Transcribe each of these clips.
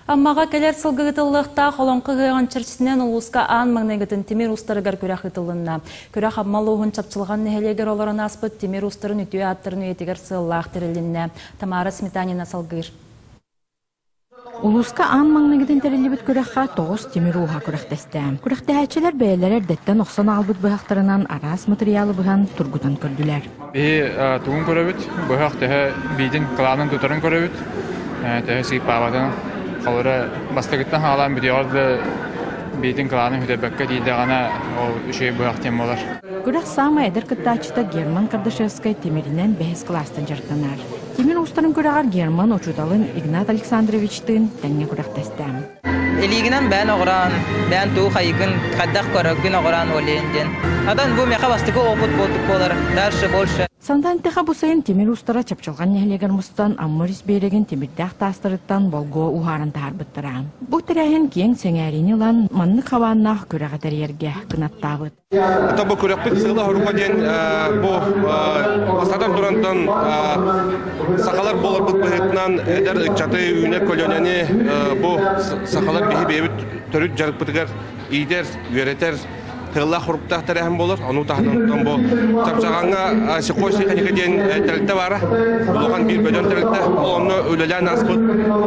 Аммаҕа кэлэр сылга ыытыллыахтаах Олоҥхо ыһыаҕын чэрчитинэн улууска аан маҥнайгытын тимир уустарыгар күрэх ыытыллынна. Күрэх Амма улууһун Чапчылҕан нэһилиэгэр олорон ааспыт тимир уустарын үтүө ааттарын үйэтигэр сыаллаах тэрилиннэ. Тамара Сметанина салгыыр. Улууска аан маҥнайгытын тэриллибит күрэххэ тоҕус тимир ууһа күрэхтэстэ. Күрэхтэһээччилэр бэйэлэрэ эрдэттэн охсон аҕалбыт быһахтарынан араас матырыйаалы быһан тургутан көрдүлэр. Биһи тугун көрөбүт, быһах төһө биитин кылаанын тутарын көрөбүт, төһө сыыппаабатын холобура бастакыттан хаалаан бүтүөҕэр да биитин кылаанын сүтэрбэккэ тиийдэҕинэ ол үчүгэй быһах диэн буолар. Күрэх саамай эдэр кыттааччыта Герман Кардашевскай тимиринэн бэһис кылаастан дьарыктанар. Тимир уустарын күрэҕэр Герман учууталын Игнат Александровичтыын тэҥҥэ күрэхтэстэ. Илиигинэн бэйэн оҕураан, бэйэн туу хайыгын, хайдах көрөргүн оҕураан уолуйан диэн. Адан бу миэхэ бастакы опыт буолбут буолар, дальше больше. Сандантеха бу сайын тимир уустара Чапчылҕан нэһилиэгэр мустан Амма өрүс биэрэгин тимирдээх таастарыттан болгуо уһааран таһаарбыттара. Бу тэрээһин киэҥ сэҥээриини ылан, маннык хабааннаах күрэҕи тэрийэргэ кынаттаабыт. Ата бу күрэхпит сыала-соруга диэн бу бастатан турантан сахалар буоларбыт быһыытынан эдэр ыччаты үүнэр көлүөнэни бу сахалар биһи бэйэбит төрүт дьарыкпытыгар иитэр, үөрэтэр тыаллаах хоруктаах тэрээһин буолар. Ону таһынан бу Чапчаҕаҥҥа сельхозтехника диэн тэрилтэ баара. Улахан биир бөдөҥ тэрилтэ. Ол онно үлэлээн ааспыт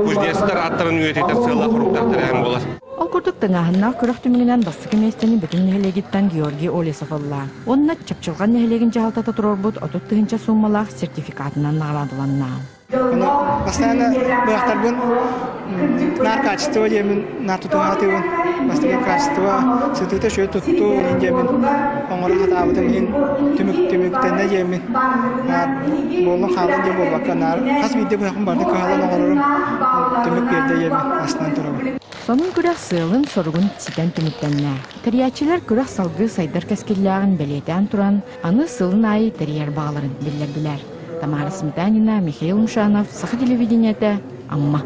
кузнецтар ааттарын үйэтитэр сыаллаах хоруктаах тэрээһин буолар. Ол курдук тыҥааһыннаах күрэх түмүгүнэн бастакы миэстэни Бөтүҥ нэһилиэгиттэн Георгий Олесов ылла уонна Чапчылҕан нэһилиэгин дьаһалтата туруорбут 30 тыһыынча сууммалаах сертификатынан наҕараадаланна. Ону бастаан быһахтарбын наар качество диэмин наар тутуһаатыбын. Бастакы качество сытыыта үчүгэй туттуу диэмин оҥоро сатаабытым иһин түмүк түмүктэннэ диэмин наар буоллун хааллын диэн буолбакка наар хас биирдии быһахпын барытын кыһаллан оҥорорум түмүк биэрдэ диэмин астынан турабын. Сонун күрэх сыалын-соругун ситэн түмүктэннэ. Тэрийээччилэр күрэх салгыы сайдар кэскиллээҕин бэлиэтээн туран, аны сылын аайы тэрийэр баҕаларын биллэрдилэр. Тамара Сметанина, Михаил Мушанов, Саха телевидениетэ, Амма.